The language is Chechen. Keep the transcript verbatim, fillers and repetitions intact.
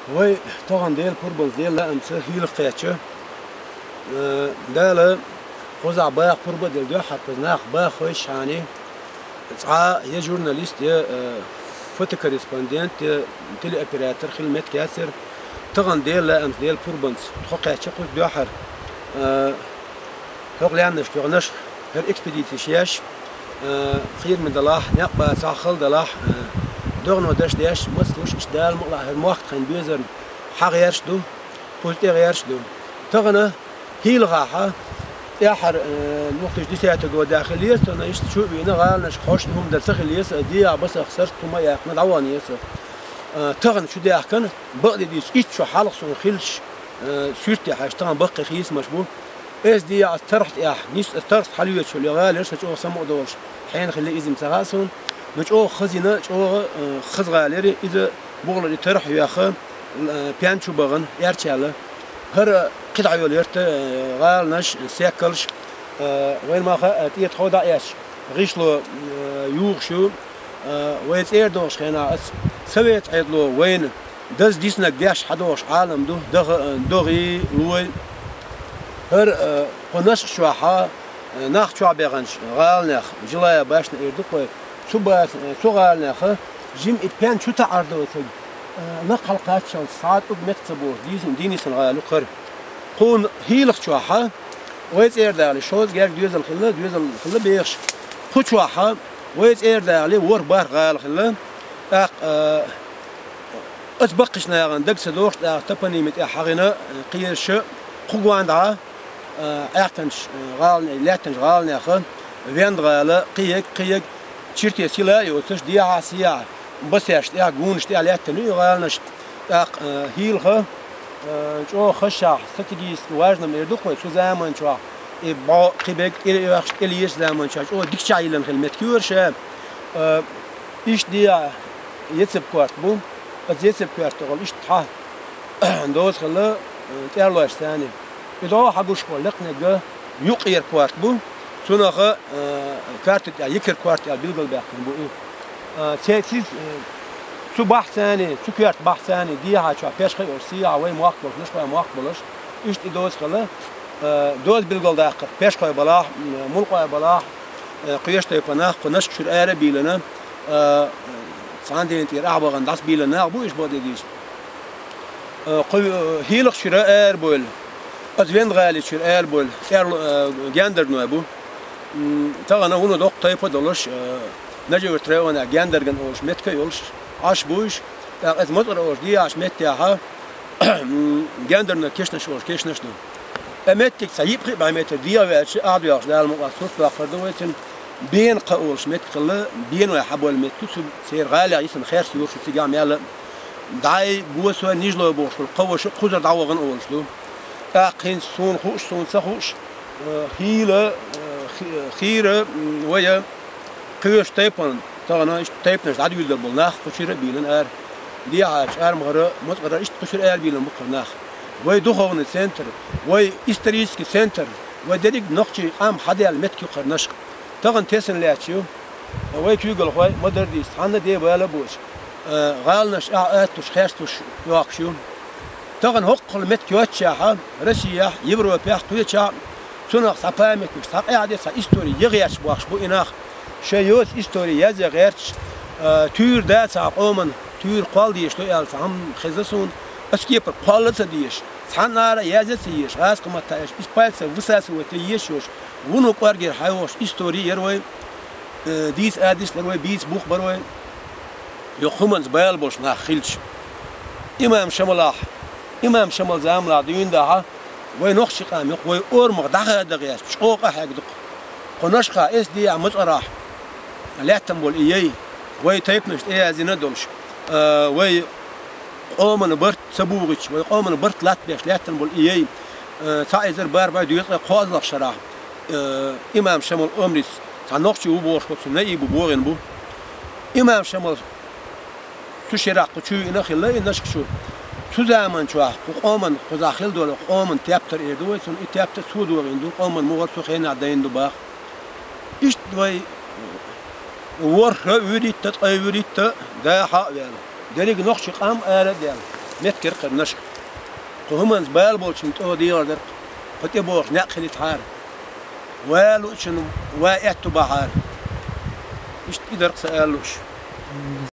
Вай тахана Дела пурбанца, Дела лаамца хӀийла кхаьча. Э, Дала кхузахь баха пурба а делла, дуьххьара кхуза нах баха хойшшехь, цхьа я журналист, я, э, фотокорреспондент, я телеоператор хила меттиг яцара. Тахана Дела лаамца, Дела пурбанца тхо кхаьча кхуза дуьххьара. Э, хӀокху лаьмнашка юьхьанаш, хӀара экспедицеш еш, э, кхераме далахь, некъ бацахь, хала далахь, э, догӀано даш деш, маца луш, иштта Дала мукъалахь, хӀара мохк тхайна безарна хьагӀерш ду, кхуза тӀегӀерш ду. Тахана хӀийлахь, тӀаьххьара, э, две тысячи десятый годехь хилла еза, тахана иштта чу а вийна, гӀаланашка хьошна хӀума дан ца хилла еза, дегӀа басах сарт хӀума а яьккхина, дӀавахана еза. Э, тахана чу даьхкина, бакъдерг дийцича, итт шо хьалха суна хиллачу, э, суьрте хьаьжча, тахана баккхий хийцамаш бу. Эс дегӀа ас тарх тӀехь, нийсса ас тархца хьалоьцуш йолу гӀала яра, сан чӀогӀа самукъадолуш, хьенан хилла иза-м ца хаьа суна, но чӀогӀа хаза йина, чӀогӀа, э, хаза гӀала яра, иза бухалара и тарх а йоьхна, э, пен чу бахана, эрчалла. ХӀара кхидӀа йолу ярташ, э, гӀаланаш, сехкалш, э, вайна ма хаьа, тӀе тхо дӀа а эцча, гӀишло, э, юхуш ю. Э, вай цӀера догӀучу хенахь аса, совет Ӏедало вайна даза диснарг деш хьадогӀуш Ӏалам ду, даха, э, догӀий, лой. ХӀара, э, кху Нашха чохь, э, нах чохь беханчу гӀаланех, жилая башня эр ду кхой, цу бац-, э, цу гӀаланеха жима и пен чу таӀар доцург, э, нах хьалакхаччалц схьа а тӀулг меттиг ца бохуш, дийзина, дийна йисина гӀала ю кхара. Кхунна хӀийлах чохь, вай цӀера дале, шозза герга доьзал хилла, доьзал хилла бехаш. Кху чохь, вай цӀера дале, ворхӀ-бархӀ гӀала хилла. ТӀаккха, э, аса баккхийчу нахана дага ца догӀуш, тӀаккха топониман тӀехь хьахийна, э, кхераш, кху гондӀа, э, Ӏехканчу, э, гӀалане-, лаьттанчу гӀаланеха, Венда-гӀала, кхин ерг, кхин ерг, чертежи села а йоцуш, дехьа-сехьа, басеш тӀехь, гунаш тӀехь лаьттина ю и гӀаланаш. ТӀаккха, э, хӀийлаха, э, чӀогӀа хаза, стратегически важно эр ду кхой цу заман чохь, и бӀо кхин берг тӀе а оьхуш, тӀе лелаш заман чохь, чӀогӀа дикачохь йиллина хилла меттиг ю хӀара ша. Э, иштта дегӀа Ециб-корта бу, оцу Ециб-коьрта тӀехула иштта хьан доза хилла, э, тӀерлойш царний. И догӀу хьан гуш болу лекханиг юккъера корта бу, цунах, э, карта тӀехь йикхира корта аьлла билгалбаьккхина бу и. Э, цеций, э, цу бахьцаний, цу коьрта бахьцаний, дехьа чохь пешхой а йолуш, сехьа вай мохк болуш, Нашхойн мохк болуш, иштта и доза хилла, э, доза билгалдаккхар, пешхой балахь, м, мулкъой балахь, э, кхечу тайпанах, кху Нашха чуьра ара а бийлина, э, цхьана дийнна тӀера ахьа бахана дӀасабийлина нах бу уьш бакъдерг дийцича. Э, кху, э, хӀийлах чуьра ара бевлла, аса Венда-гӀали чуьра ара бевлла, тӀерла, э, гендарной бу. М, тахана вуно доккха тайпа а долуш, э, Нажи-Юьртан районехь Гендарган олуш меттиг а йолуш, Ӏаш бу уьш. ТӀаккха аса Мацара олуш дехьачу меттехь, м, гендарной кешнаш олуш кешнаш ду. Ткъа меттиг цхьа йиъ-пхиъ бӀе метр дегӀан ваьлча, ахь доьлхуш Дала мукъалахь сурт доккхур ду вай цуьнан. Бена-кха олуш меттиг хилла, беной хьабевлла меттиг ю, цу церан гӀалех йисина херс юр шу цигахь мел а. ДӀай, босой, нижлой бохуш болу кхо ваша кхузара дӀавахана олуш ду. ТӀаккха хӀинца суна хууш, суна ца хууш, э, хӀийла, э, хи-, хийра, м, вай, кхечу тайпана, тахана иштта тайпанаш дӀадуьйладар болу нах кху чуьра а бийлина ара. Дехьарчу Армахара, Мацара иштта кху чуьра ара бийлина бу кхара нах. Вай духовный центр, вай исторический центр, вай дерриг нохчий къам хьадаьлла меттиг ю кхара Нашха. Тахана тесна лаьтташ ю, вай куьйгалхой ма-дарра дийца, цхьанна а ден бала а боцуш, э, гӀаланаш ахь аттуш, хестуш йоккхуш ю. Тахана хӀоккхул меттиг йоццушехь, Россехь, Европехь, кхечахь а, цунах цхьа памятник, цхьа къаьхьа де, цхьа истори ян гӀерташ бохкуш бу и нах. Шайн йоцу истори язъян гӀерташ, э, туьйра дац цхьа къоман, туьйра кхолла дезаш ду аьлла цхьа хӀума хезна суна, аса кепара кхолла а ца дезаш, цхьаннара а язъян а ца езаш, гӀазкхийн маттахь аьлча, из пальцев высасывать ян езаш йолуш, вуно кӀоргера хьайогӀуш истори яра вай, э, дийца адислар вай, бийца бух бар вай, юха хӀуманца бала болуш нах хилча. Имам Шамалахь, имам Шамал заманахь дуьйна дахьа, вай нохчий къам юха вай орамах дӀахада гӀерташ, чӀогӀа къахьегна ду-кх. Кху Нашхахь, эс дехьа Мацарахь лаьттан болу и яй, вай тайпанаш тӀеяздина а долуш, э, вай къоман барт ца бугӀуьйтуш, вай къоман барт латтабеш лаьттан болу и яй, э, цхьа эзар бархӀ бӀе доьзткъе кхоалгӀачу шарахь, э, имам Шамал омрица цхьа нохчи ву бохуш, оцу наибо богӀина бу. Имам Шамал цу шарахь кху чу веана хилла и Нашха чу. Цу заман чохь кху къоман, кхузахь хилла долу къоман тептар эр ду вай цунах, и тептар цо догӀийна ду, къоман мухӀар цу хенахь дайна ду боху. Иштта вай ворхӀ а вуьрхӀитта, ткъе вуьрхӀитта дахьа а ваьлла, дерриг нохчий къам ара а даьлла, Меттигерг-кх ер, нашха. Кху хӀуманца бала болчун тӀо дегӀар дар-кх, кху тӀебогӀуш некъ хилийтахьара. Ва луучун ва аьтту бахьара. Иштта и дар-кх са ала лууш.